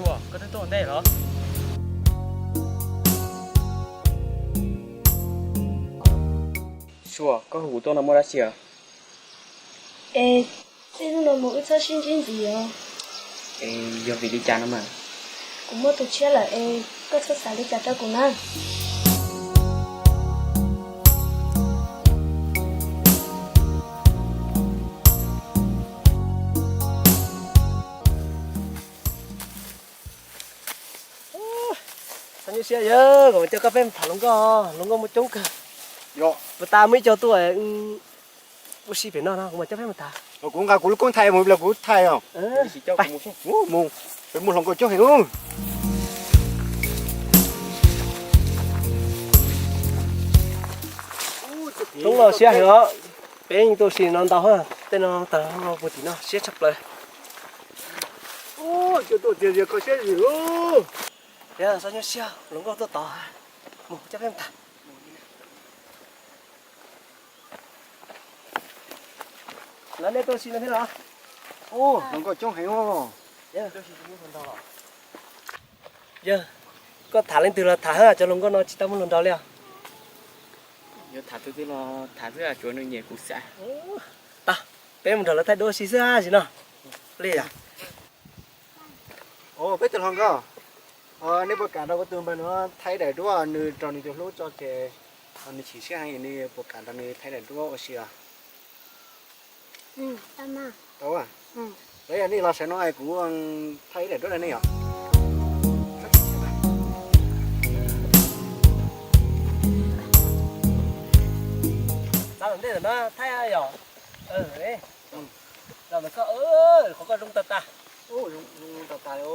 Sua, koj twb tuaj ua ntej los? Sua, koj hu kuv tuaj no muaj dab tsi os? Es tej hnub no mus wb txhob sib ntsib ntxiv os. Es yog vim li cas no mas? Kuv muaj tus tshiab lawm es koj txhob xav li cas rau kuv na. Txhob nyuaj siab yawg, kuv mam coj koj peb mus tham hluas nkauj, hluas nkauj muaj coob kawg. Puas tas muaj ib co tuaj ua si pem no no, kuv mam coj peb mus tham. Kuv nqa kuv lub koob thaij mus los kuv thaij os. Mus, peb muaj hluas nkauj coob heev. Roob no siab heev os, peb yeej tuaj ua si no ntau, tej no tag puag tim no siab tshaj plaws. Txhob nyuaj siab, hluas nkauj tuaj tod, mus coj peb mus tham. Lawv nej tuaj ua si no thiab los? Hluas nkauj coob heev os. Yawg, koj tham leej twg los tham, cov hluas nkauj no tsis tau muaj hluas nraug li os. Yuav tham tus twg los tham xwb, tsuav nws nyiam kuv xwb. Tau, peb mus nrog lawv thaij duab ua si xwb sim no. Li yom. Peb tus hluas nkauj, nej puas kam nrog kuv tus npawg no thaij daim duab, nws raug nws tus hlub tso ces nws chim siab heev, nws puas kam nrog nws thaij daim duab ua si os? Tau, lawv yog nej los sawv no es kuv thaij ib daim duab rau nej yom. Txav tom ntej no thaij yom. Los ntawm koj, qhov koj zoo tas tas. Zoo tas tas li.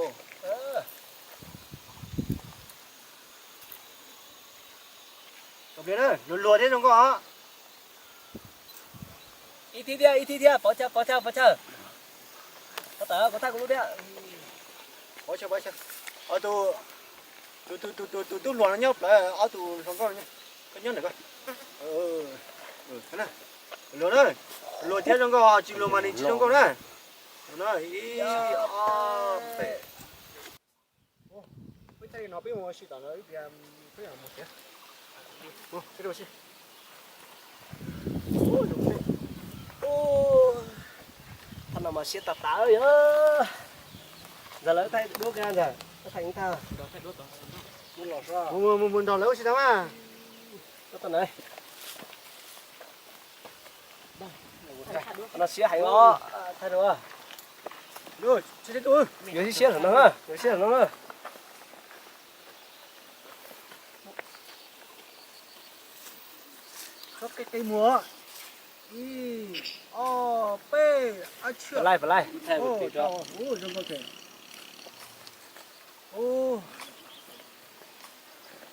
Luag luag thiab zoo nkauj os. Ib thib thiab, ib thib thiab, pov chaw, pov chaw, pov chaw. Pov tawm, kuv thaij kuv lub thiab. Pov chaw, pov chaw. Tus, tus, tus, tus, tus tub hluas no nyob plawv, ob tus hluas nkauj no nyob ntawm ko. Luag na, luag thiab zoo nkauj, tsis luag mas nws tsis zoo nkauj na. Ib, ob, peb. Peb thaij li no peb mus ua si tom no ib pliag peb mam mus tsev. Thaum no mas siab tas tas yog. Ntawd lawv thaij duab kiag ntag, thaij ib tag. Mus, mus nrog lawv ua si tau mas. Tau na. No siab heev os, thaij rau. Yuav siab siab lawm no, yuav siab lawm no. Qe qe mus. Ib, ob, peb, ab tshia. Pab laij, pab laij.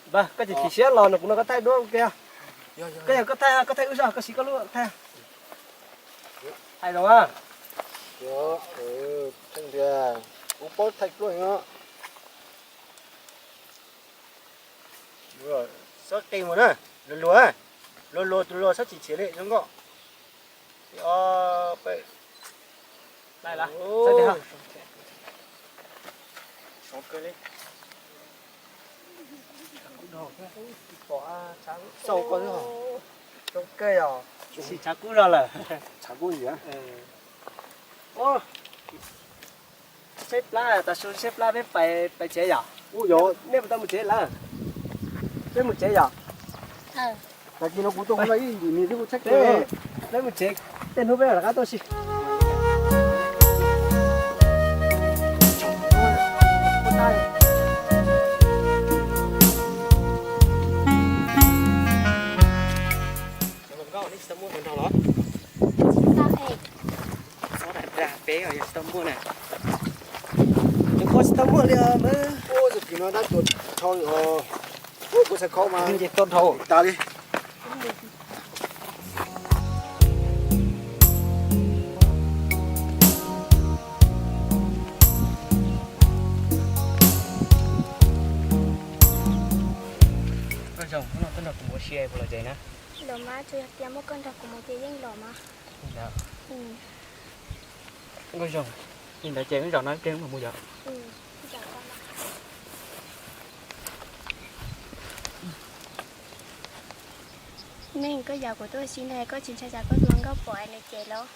Npawg, koj tsis chim siab los no kuv no koj thaij duab kiag. Koj yog koj thaij, koj thaij wb zog, koj siv koj lub thaij. Thaij zoo a. Thaij tias kuv paub thaij pluaj no. Txhob qe mus na, luag luag, luag luag tus luag txhob chim chim li zoo nkauj. Ib, ob, peb. Xauj koj xwb. Zoo kawg yog. Tsis tshav kub zog lawm. Tshav kub ntxiv. Saib plab, tav su saib plab peb pais tsev yom. Nej puas tau mus tsev lawm? Peb mus tsev yom. Tag kis no kuv tuaj kuv ib yim mis xwb kuv tshaib plab. Peb mus tsev, tej hnub peb mam rov qab tuaj si. Nkauj, nej tsis tau muaj hluas nraug los? Txhob dag peb os, yog tsis tau muaj na. Tus ko tsis tau muaj li os. Ub, tus kis no dab tuag dhau os. Ub, kuv txhais khau mas nce toj dhau tas li. Nkauj Zoo, hnub no tuaj nrog kuv mus ua si puas lom zem na? Lom mas, tsuas yog tias muaj koj nrog kuv mus ces yeej lom mas. Nkauj Zoo, li ntawd ces wb zaum no ib pliag wb mam mus yom. Neej, koj yam kuv tuaj ua si no koj tsis ntshai tsam koj tus hluas nkauj pom nws cem los?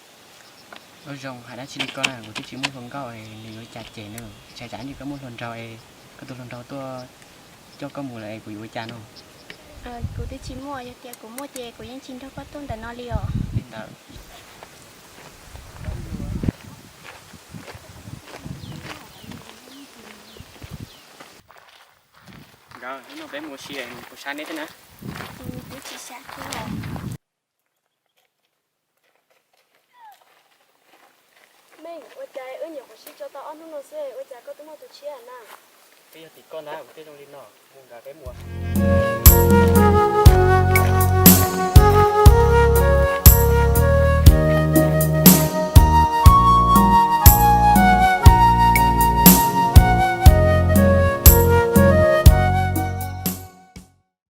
Ua zoo, hais dab tsi li koj na, kuv twb tsis muaj hluas nkauj, nws yuav cas cem na. Ntshai tsam koj muaj hluas nraug, koj tus hluas nraug tuaj coj koj mus lawm es kuv yuav ua cas no? Kuv twb tsis muaj, yog tias kuv muaj ces kuv yeej tsis nrog koj tuaj ntawm no li os. Li ntawd. Nkawd, hnub no peb mus ua si, kuv xav neb thiab na. Kuv tsis xav thiab. Meej, ua cas wb nyuam qhuav sib tso tau ob hnub no xwb, ua cas koj twb muaj tus tshiab na? Twb yog tim koj ntag, kuv thiaj zoo li no. Mus nkawd, peb mus.